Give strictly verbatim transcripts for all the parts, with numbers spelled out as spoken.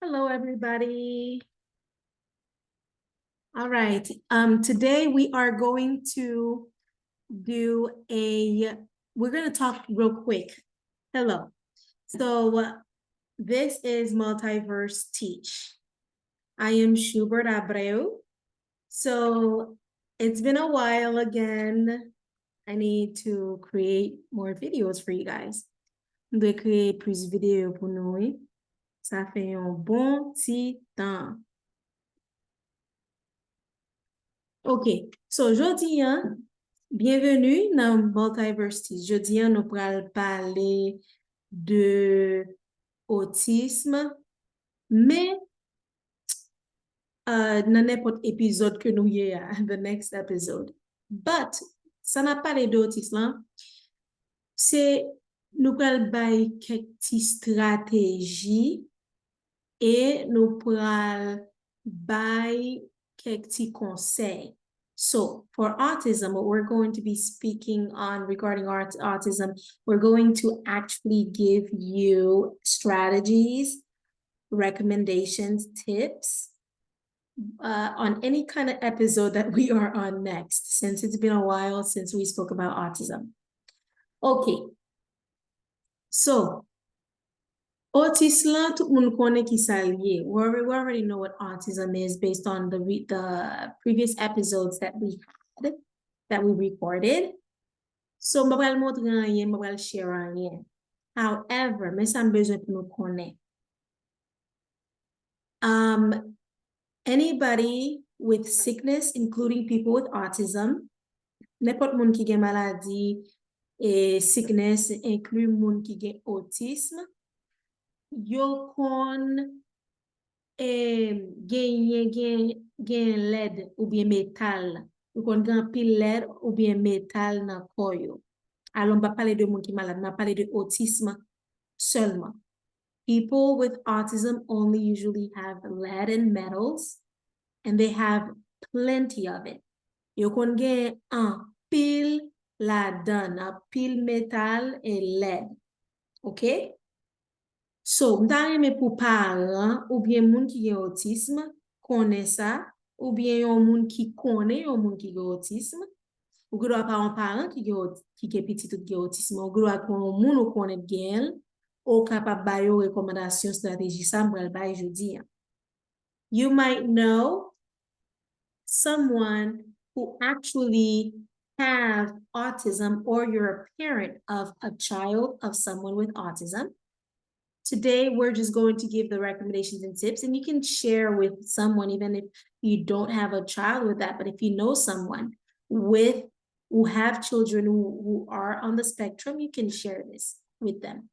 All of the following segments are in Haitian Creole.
Hello, everybody. All right. Um, today we are going to do a, we're going to talk real quick. Hello. So, uh, this is Multiverse Teach. I am Schubert Abreu. So, it's been a while again. I need to create more videos for you guys. M dwe kreye plis videyo pou nou, wi. Sa fè yon bon ti tan. Ok, so jodi a, byenveni nan Multiverse Teach. Jodi a, nou pral pale de otism, men uh, nan nenpòt epizòd ke nou ye a, the next episode. But, sa n ap pale de otis lan, se nou pral bay kèk ti strateji e nou pral bay kèk ti konsèy. So, for autism, what we're going to be speaking on regarding aut- autism, we're going to actually give you strategies, recommendations, tips uh, on any kind of episode that we are on next, since it's been a while since we spoke about autism. Ok. So, otis lan, tout moun konnen ki sa l ye. We alre- we already know what autism is based on the, re- the previous episodes that we had, that we recorded. So, m pa pral montre anyen, m pa pral share anyen. However, men sa m bezwen pou nou konnen. Um, anybody with sickness, including people with autism, nenpòt moun ki gen maladi, e sickness, enkli moun ki gen otism, yo konn e, genyen gen, gen lèd oubyen metal. Yo konn gen anpil lèd oubyen metal nan kò yo. Alò, m pa pale de moun ki malad, m ap pale de otism sèlman. People with autism only usually have lead and metals, and they have plenty of it. Yo konn gen anpil ladan, anpil metal e lèd. Ok? So, m ta renmen pou paran oubyen moun ki gen otism konnen sa, oubyen yon moun ki konnen yon moun ki gen otism, ou gen dwa pa yon paran ki gen ot- ki gen pitit ou ki gen otism, ou gen dwa gen yon moun ou konnen ki genyen l, ou kapab ba yo rekòmandasyon estrateji sa m pral bay jodi a. You might know someone who actually have autism or you're a parent of a child of someone with autism. Today, we're just going to give the recommendations and tips, and you can share with someone, even if you don't have a child with that. But if you know someone with who have children who, who are on the spectrum, you can share this with them.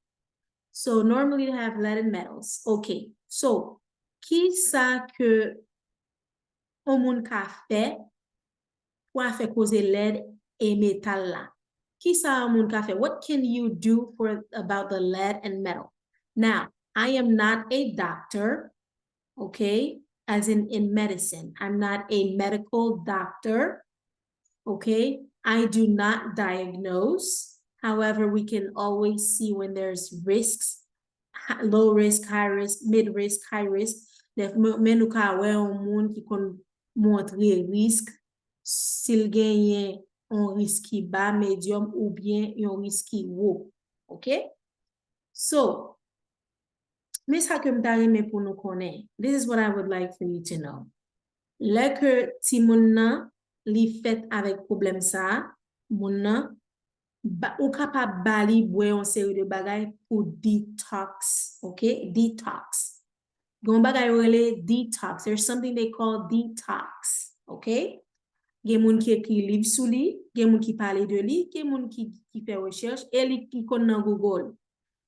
So normally they have lead and metals. Okay, so ki sa ke yon moun ka fè pou afè koze lèd e metal la? Ki sa yon moun ka fè? What can you do for about the lead and metal? Now, I am not a doctor, okay? As in in medicine, I'm not a medical doctor, okay? I do not diagnose. However, we can always see when there's risks, hi- low risk, high risk, mid risk, high risk. Dèf- Men men nou ka wè yon moun ki konn montre risk si l genyen yon risk ki ba, medyòm oubyen yon risk ki wo. Ok? So, men sa ke m ta renmen pou nou konnen. This is what I would like for you to know. Lè ke timoun nan li fèt avèk pwoblèm sa a, moun nan, ba, ou kapab ba li bwè yon seri de bagay pou detox, ok? Detox. Gen yon bagay yo rele detox. There's something they call detox, ok? Gen moun ki ekri liv sou li, gen moun ki pale de li, gen moun ki, ki fè rechèch, e li ki konn nan Google.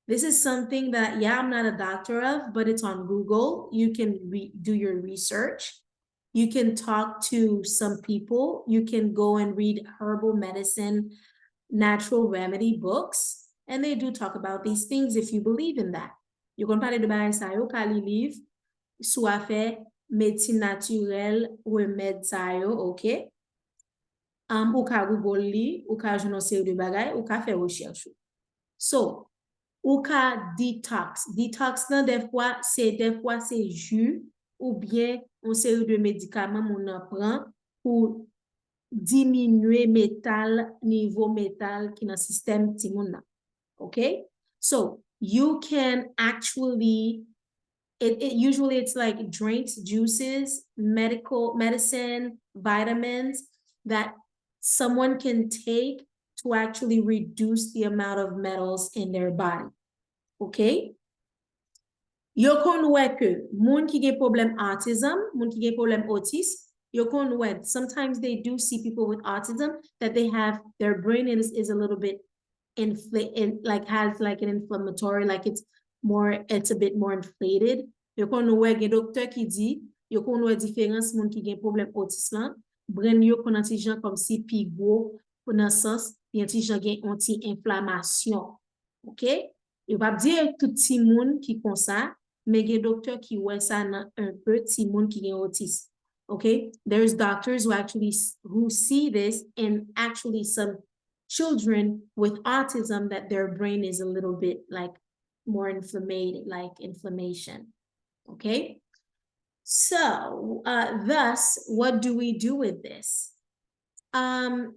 This is something that, yeah, I'm not a doctor of, but it's on Google. You can re- do your research. You can talk to some people. You can go and read herbal medicine, natural remedy books. And they do talk about these things if you believe in that. Yo konn pale de bagay sa yo, ka li liv sou afè medsin natirèl, remèd sa yo, ok? Um, ou ka Google li, ou ka jwenn yon seri de bagay, ou ka fè rechèch ou. So, Ou ka detox. Detox nan dèfwa, se dèfwa se ji oubyen yon seri de medikaman moun nan pran pou diminye metal, nivo metal ki nan sistèm timoun nan. Okay? So, you can actually, it, it usually it's like drinks, juices, medical, medicine, vitamins that someone can take to actually reduce the amount of metals in their body. Okay? Yo konn wè ke moun ki gen pwoblèm autism, moun ki gen pwoblèm otis, yo konn wè, sometimes they do see people with autism that they have, their brain is, is a little bit infla-, in, like, has, like, an inflammatory, like, it's more, it's a bit more inflated. Yo konn wè gen doktè ki di, yo konn wè diferans moun ki gen pwoblèm otis lan, brenn yo konn yon ti jan kòmsi pi gwo, pou nan sans, yon ti jan gen yon ti enflamasyon. Okay? Yo p ap di tout timoun ki konsa, men gen doktè ki wè sa nan un peu timoun ki gen otis. Okay? There's doctors who actually s-, who see this and actually some children with autism that their brain is a little bit, like, more inflamed, like inflammation. Okay? So, uh, thus, what do we do with this? Um,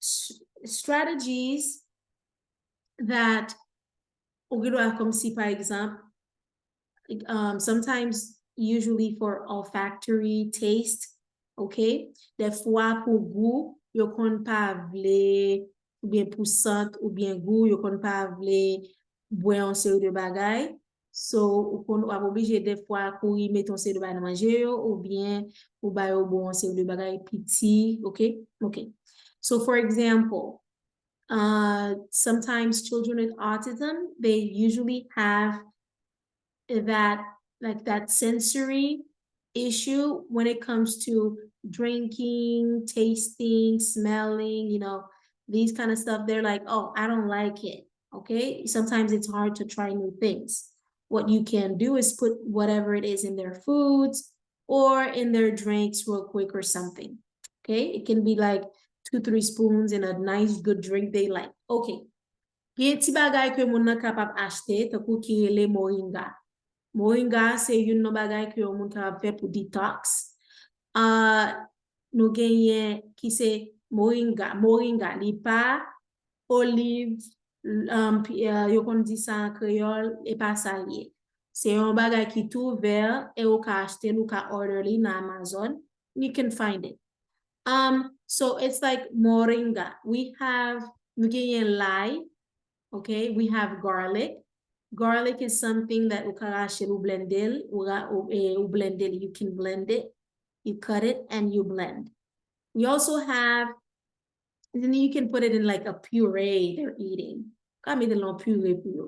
s-, strategies that, ou gen dwa, kòmsi, pa egzanp, um, sometimes, usually for olfactory taste, okay? Dèfwa pou gou, yo konn pa vle, oubyen pou sant, oubyen gou, yo konn pa vle bwè yon seri de bagay. So, ou konn, w ap oblije dèfwa kouri mete yon seri de bagay nan manje yo, oubyen ou ba yo bwè yon seri de bagay piti, okay? Okay. So, for example, uh, sometimes children with autism, they usually have that, like, that sensory issue when it comes to drinking, tasting, smelling, you know, these kind of stuff. They're like, "Oh, I don't like it." Okay? Sometimes it's hard to try new things. What you can do is put whatever it is in their foods or in their drinks real quick or something. Okay? It can be like two, three spoons in a nice, good drink they like. Okay. Gen ti bagay ke moun nan kapab achte, tankou ki rele moringa. Moringa se youn nan bagay ke yon moun kapab fè pou detox. Ah, nou genyen ki se moringa. Moringa, li pa olive, um, pi-, uh, yo konn di sa an kreyòl, e pa sa l ye. Se yon bagay ki tou vè, e ou ka achte l, ou ka order li nan Amazon. You can find it. Um, so it's like moringa. We have, nou genyen lay, okay? We have garlic. Garlic is something that ou ka rache l, ou blende l, ou ra-, ou, eh, ou blende l, you can blend it, you cut it and you blend. We also have, and then you can put it in, like, a puree they're eating. Ou ka mete l nan pire pou yo.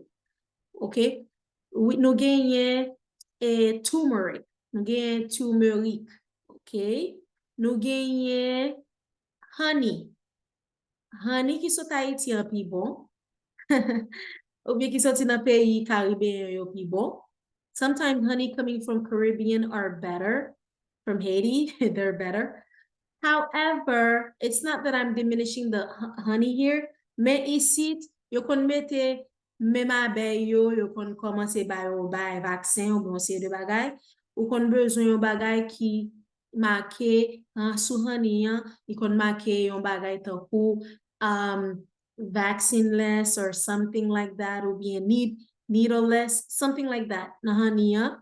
Okay? We, nou genyen, eh, turmeric. Nou genyen turmeric. Okay? Nou genyen honey. Honey ki sot Ayiti an pi bon. Oubyen ki soti nan peyi Karibeyen yo pi bon. Sometimes honey coming from Caribbean are better. From Haiti, they're better. However, it's not that I'm diminishing the h-, honey here, men isit, yo konn mete menm abèy yo, yo konn kòmanse ba yo bay vaksen oubyen yon seri de bagay. Ou konn bezwen yon bagay ki make, ah, sou honey an, li konn make yon bagay tankou, um, vaccineless or something like that, oubyen need-, needleless, something like that, nan honey an,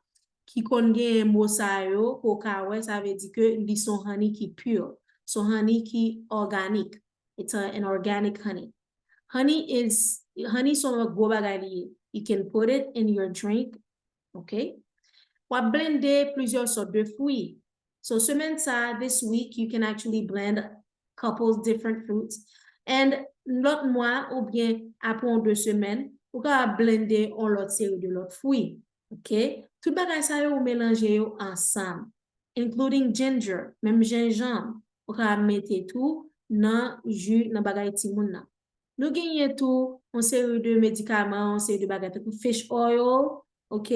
ki konn gen mo sa yo, ke w ka wè, sa vle di ke li se yon honey ki pure, se yon honey ki organic. It's a, an organic honey. Honey is, honey se yon gwo bagay li ye. You can put it in your drink, okay? W ap blende plizyè sòt de fwi. So, semèn sa, this week, you can actually blend couples different fruits. And lòt mwa, oubyen apre yon de semèn, ou ka blende yon lòt seri de lòt fwi. Ok? Tout bagay sa yo, ou melanje yo ansanm, including ginger, menm jenjanm, ou ka mete tou nan ji, nan bagay timoun nan. Nou genyen tou yon seri de medikaman, yon seri de bagay, tankou fish oil, ok?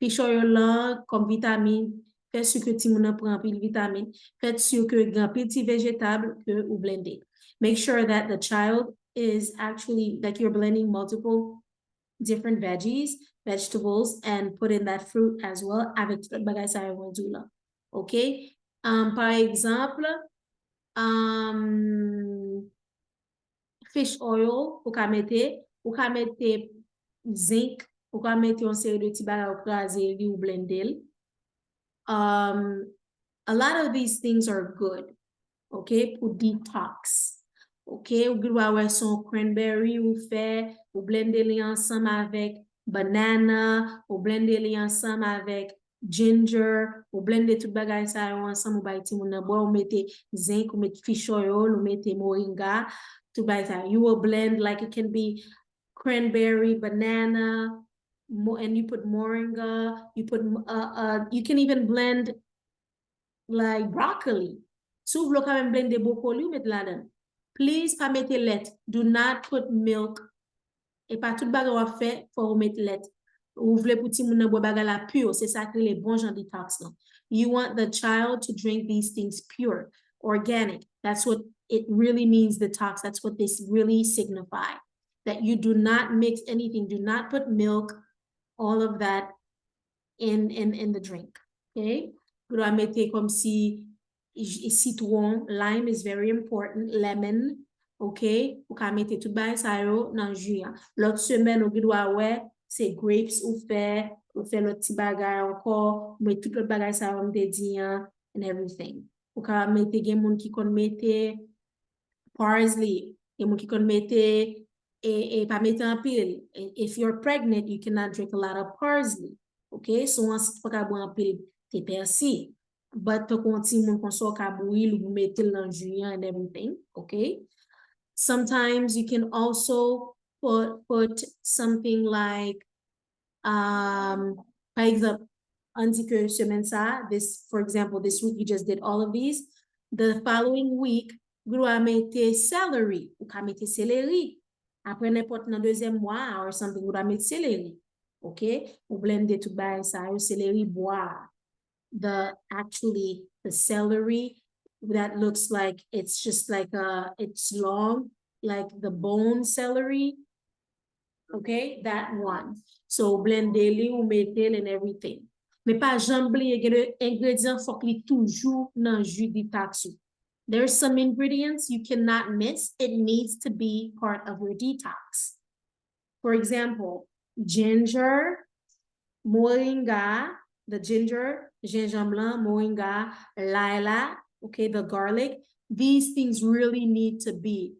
Fish oil lan, kòm vitamin, fè si ke timoun nan pran anpil vitamin, fè si ke gen anpil ti vejetab ke ou blende. Make sure that the child is actually, like, you're blending multiple different veggies, vegetables, and put in that fruit as well, avèk tout bagay sa yo mwen di w la. Ok? Um, pa egzanp, um, fish oil, ou ka mete, ou ka mete zinc, ou ka mete yon seri de ti bagay, ou kraze li, ou blende l. Um, a lot of these things are good, ok, pou detox. Ok, ou gen dwa wè se yon cranberry ou fè, ou blende li ansanm avèk banana, ou blende li ansanm avèk ginger, ou blende tout bagay sa yo ansanm, ou bay timoun nan bwè, ou mete zinc, ou mete fish oil, ou mete moringa, tout bagay sa. You will blend, like, it can be cranberry, banana, mo- and you put moringa, you put, uh, uh, you can even blend, like, broccoli. Si w vle, w ka menm blende bwokoli, ou met ladan. Please, pa mete lèt. Do not put milk. E pa tout bagay w ap fè, fò w met lèt. Ou vle pou timoun nan bwè bagay la pure, se sa ki rele bon jan detox lan. You want the child to drink these things pure, organic. That's what it really means, detox. That's what this really signify. That you do not mix anything. Do not put milk, all of that in, in, in the drink. Ok? Ou dwa mete kòmsi j- sitwon, lime is very important, lemon, ok? Ou ka mete tout bagay sa yo nan ji a. Lòt semèn, ou gen dwa wè, se grapes ou fè, ou fè lòt ti bagay ankò, ou met tout lòt bagay sa yo m te di an, and everything. Ou ka mete, gen moun ki konn mete parsley, gen moun ki konn mete, e, e pa mete anpil. If you're pregnant, you cannot drink a lot of parsley. Ok? Si w ansent, ou pa ka bwè anpil te pèsi. But tankou yon timoun konsa, ou ka bouyi l, ou mete l nan ji an and everything. Ok? Sometimes you can also put, put something like, um, pa egzanp, ann di ke semèn sa, this, for example, this week you just did all of these. The following week, ou dwa mete celery, ou ka mete seleri. Apre nenpòt nan dezyèm mwa a or something, ou dwa mete seleri. Ok? Ou blende tout bagay sa yo, seleri bwa. The, actually, the celery that looks like it's just like a, it's long, like the bone celery. Ok? That one. So, ou blende li, ou mete l and everything. Men pa janm bliye, gen de engredyan, fòk li toujou nan ji detox ou. There's some ingredients you cannot miss. It needs to be part of your detox. For example, ginger, moringa, the ginger, jenjanm lan, moringa, lay la, okay, the garlic. These things really need to be,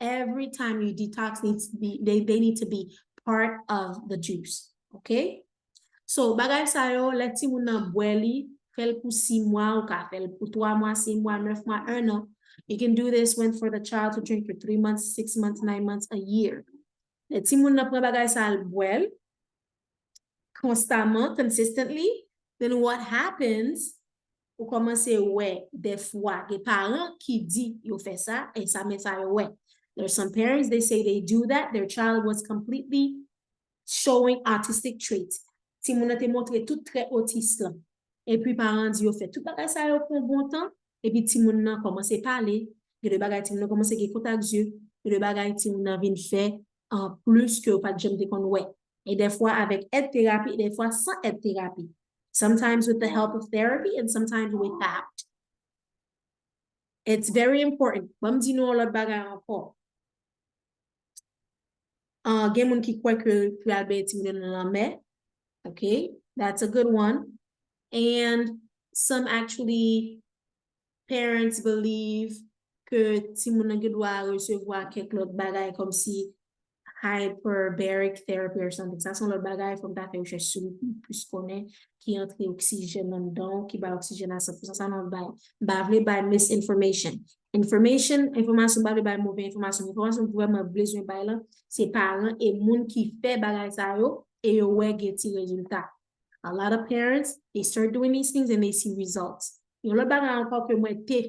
every time you detox, needs to be, they, they need to be part of the juice. Okay? So, bagay sa yo, lè timoun nan bwè li, fè l pou sis mwa, ou ka fè l pou twa mwa, sis mwa, nèf mwa, un an. You can do this when for the child to drink for three months, six months, nine months, a year. Lè timoun nan pran bagay sa, l bwè l konstaman, consistently, then what happens? Ou kòmanse wè, dèfwa, gen paran ki di yo fè sa, e sa, men sa yo wè. There's some parents, they say they do that, their child was completely showing autistic traits. Timoun nan te montre tout trè otis lan. Epi paran di yo fè tout bagay sa yo pou yon bon tan, epi timoun nan kòmanse pale, gen de bagay timoun nan kòmanse gen kontak zye, gen de bagay timoun nan vin fè an plis ke yo pa t janm te konn wè. E dèfwa avèk èd terapi, e dèfwa san èd terapi. Sometimes with the help of therapy and sometimes without. It's very important. Ban m di nou yon lòt bagay ankò. Uh, gen moun ki kwè ke pou y al benyen timoun yo nan lanmè. Okay, that's a good one. And some actually, parents believe ke timoun nan gen dwa resevwa kèk lòt bagay kòmsi hyperbaric therapy or something. Sa se yon lòt bagay, fò m ta fè rechèch sou li pou m plis konnen ki antre oksijèn anndan w, ki bay oksijèn a san pou san, sa se yon lòt bagay. M pa vle bay misinformation. Information, enfòmasyon, m pa vle bay move enfòmasyon. Enfòmasyon m vrèman bezwen bay la, se paran e moun ki fè bagay sa yo e yo wè gen ti rezilta. A lot of parents, they start doing these things and they see results. Yon lòt bagay ankò ke mwen te,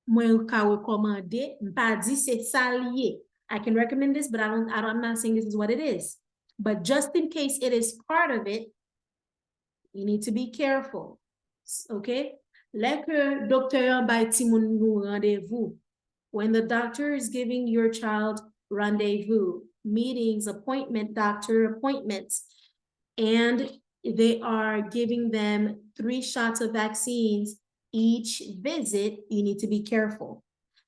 mwen ka rekòmande, m pa di se sa l ye. I can recommend this, but I don't, I don't, I'm not saying this is what it is. But just in case it is part of it, you need to be careful. S- Okay? Lè ke doktè an bay timoun nou randevou, when the doctor is giving your child rendezvous, meetings, appointment, doctor appointments, and they are giving them three shots of vaccines each visit, you need to be careful.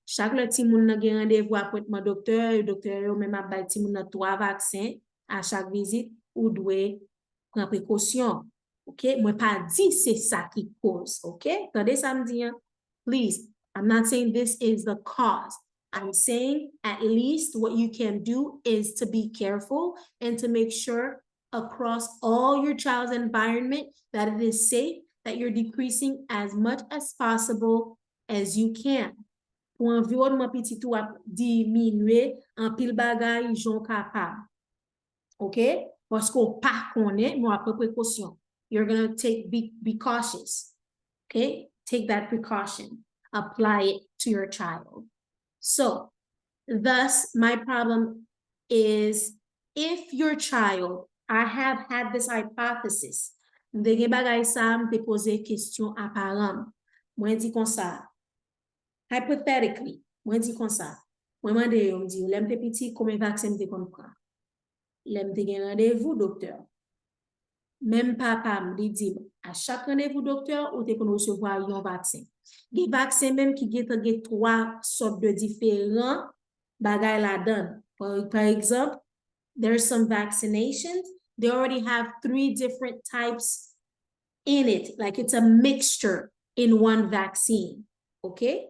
Chak lè timoun nan gen randevou apwentman doktè, doktè yo menm ap bay timoun nan twa vaksen a chak vizit, ou dwe pran prekosyon. Ok? Mwen pa di se sa ki koz. Ok? Tande sa m di an. Please, I'm not saying this is the cause. I'm saying at least what you can do is to be careful and to make sure across all your child's environment that it is safe, that you're decreasing as much as possible as you can. Pou anviwònman pitit ou ap diminye anpil bagay jan w kapab. Ok? Paske w pa konnen, men w ap pran prekosyon. You're gonna take, be, be cautious. Ok? Take that precaution. Apply it to your child. So, thus, my problem is if your child, I have had this hypothesis. M te gen bagay sa, m te poze kesyon a paran m. Mwen di konsa, hypothetically, mwen di konsa, mwen mande yo, m di yo, lè m te piti, konbyen vaksen m te konn pran? Lè m te gen randevou doktè. Menm papa m, li di m, a chak randevou doktè, ou te konn resevwa yon vaksen. Gen vaksen menm ki gentan gen twa sòt de diferan bagay ladan l. Pa, pa egzanp, there's some vaccinations, they already have three different types in it. Like, it's a mixture in one vaccine. Ok?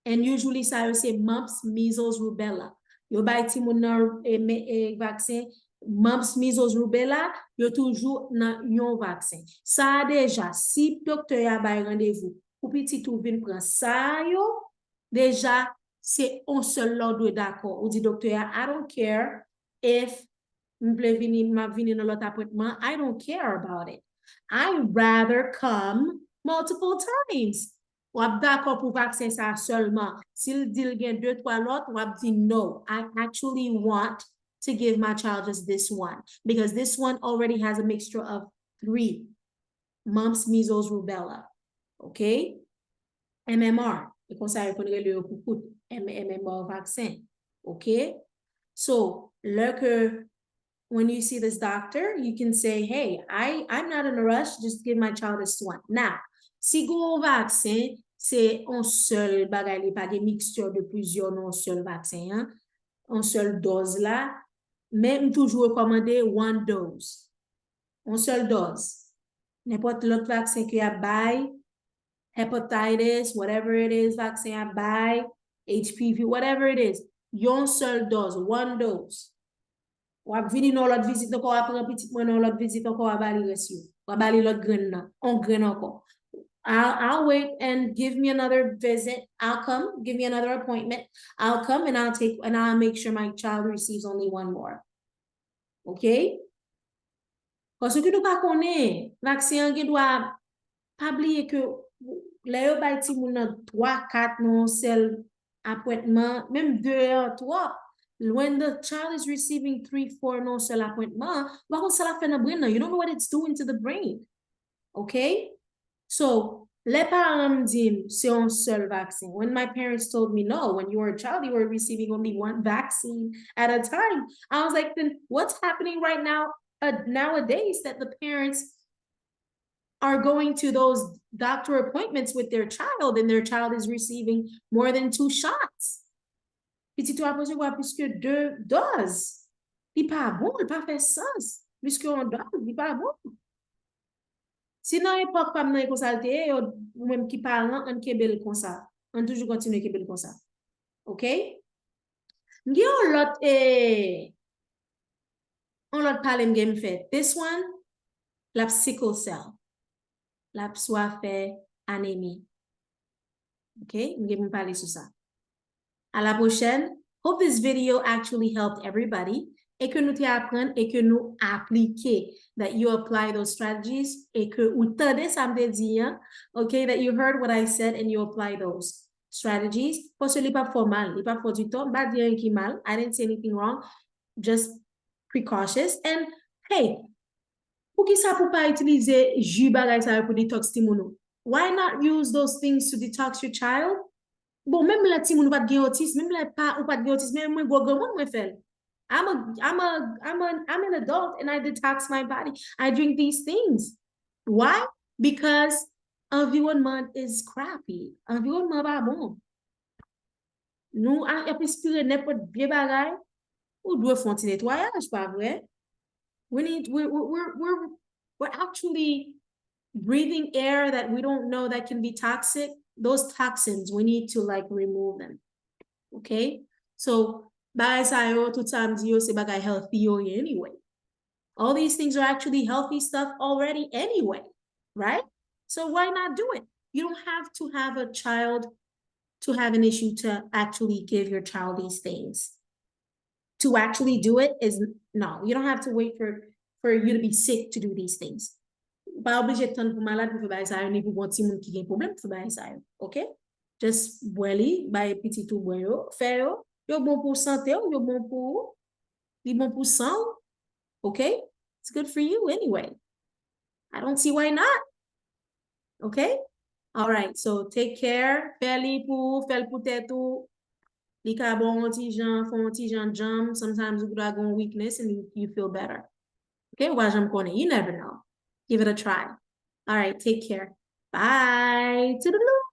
And usually, sa yo se mumps, measles, rubella. Yo bay timoun nan e, me- e, vaksen mumps, measles, rubella, yo toujou nan yon vaksen. Sa a deja, si doktè a bay randevou pou pitit ou vin pran sa yo, deja, se yon sèl lè w dwe dakò. Ou di doktè a, I don't care if m vle vini, m ap vini nan lòt apwentman. I don't care about it. I rather come multiple times. W ap dakò pou vaksen sa a sèlman. Si l di l gen de, twa lòt, w ap di no. I actually want to give my child just this one because this one already has a mixture of three, mumps, measles, rubella. Ok? M M R. E konsa yo konn rele yo pou kout. M- M M R vaksen. Ok? So, lè ke when you see this doctor, you can say, hey, I, I'm not in a rush, just give my child this one. Now, si gen yon vaksen, se yon sèl bagay, li pa gen mixture de plusieurs nan yon sèl vaksen an, yon sèl dòz la, men m toujou rekòmande one dose. Yon sèl dòz. Nenpòt lòt vaksen ke y ap bay, hepatitis, whatever it is, vaksen y ap bay, H P V, whatever it is, yon sèl dòz, one dose. W ap vini nan yon lòt vizit ankò, w ap pran pitit mwen nan yon lòt vizit ankò, w ap ba li rès yo. W ap ba li lòt grenn nan, yon grenn ankò. I'll, I'll wait and give me another visit. I'll come, give me another appointment. I'll come and I'll take and I'll make sure my child receives only one more. Ok? Paske nou pa konnen, vaksen an gen dwa, pa bliye ke lè yo bay timoun nan twa, kat nan yon sèl apwentman, menm de an twòp. When the child is receiving three, four nan yon sèl apwentman, ou pa konn sa l ap fè nan brenn nan. You don't know what it's doing to the brain. Ok? So, lè paran m di m se yon sèl vaksen. When my parents told me no, when you were a child, you were receiving only one vaccine at a time. I was like, then what's happening right now, uh, nowadays that the parents are going to those doctor appointments with their child and their child is receiving more than two shots? Pitit ou ap resevwa plis ke de dòz. Li pa bon, li pa fè sans. Plis ke yon dòz, li pa bon. Si nan epòk pa m nan e konsa l te ye, yo, ou menm ki paran, ann kenbe l konsa. Ann toujou kontinye kenbe l konsa. Ok? M gen yon lòt, e, yon lòt pale m gen m fè. This one, l ap sickle cell. L ap swa fè anemi. Ok? M gen m pale sou sa. À la prochaine. Hope this video actually helped everybody. E ke nou te aprann e ke nou aplike. That you apply those strategies. E ke ou tande sa m te di an. Ok? That you heard what I said and you apply those strategies. Paske li p ap fè w mal. Li p ap fè w di tò. M pa di anyen ki mal. I didn't say anything wrong. Just precautious. And, hey, poukisa pou pa itilize ji bagay sa yo pou detox timoun ou? Why not use those things to detox your child? Bon, menm lè timoun ou pa t gen otis, menm lè pa, ou pa t gen otis, men mwen gwo granmoun mwen fè l. I'm a I'm a I'm a I'm an adult and I detox my body. I drink these things. Why? Because environment is crappy. Environnement pa bon. Nou a- ap espire nenpòt vye bagay. Ou dwe fè yon ti netwayaj, pa vre? We need we we we're, we're we're actually breathing air that we don't know that can be toxic. Those toxins, we need to like remove them. Okay? So bagay sa yo, tout sa m di yo, se bagay healthy yo ye anyway. All these things are actually healthy stuff already anyway, right? So why not do it? You don't have to have a child to have an issue to actually give your child these things. To actually do it is no, you don't have to wait for for you to be sick to do these things. Ou pa oblije tann pou malad pou fè bagay sa yo, ni pou gon timoun ki gen pwoblèm pou fè bagay sa yo. Okay? Just bwè li, bay pitit ou bwè yo, fè yo. Yo bon pou sante w, yo bon pou ou, li bon pou san w. Okay? It's good for you anyway. I don't see why not. Okay? All right, so take care. Fè li pou ou, fè l pou tèt ou. Li ka bon yon ti jan, fè yon ti jan jump. Sometimes ou ka gen weakness and you, you feel better. Okay? Ou pa janm konnen. You never know. Give it a try. All right, take care. Bye. Toodaloo.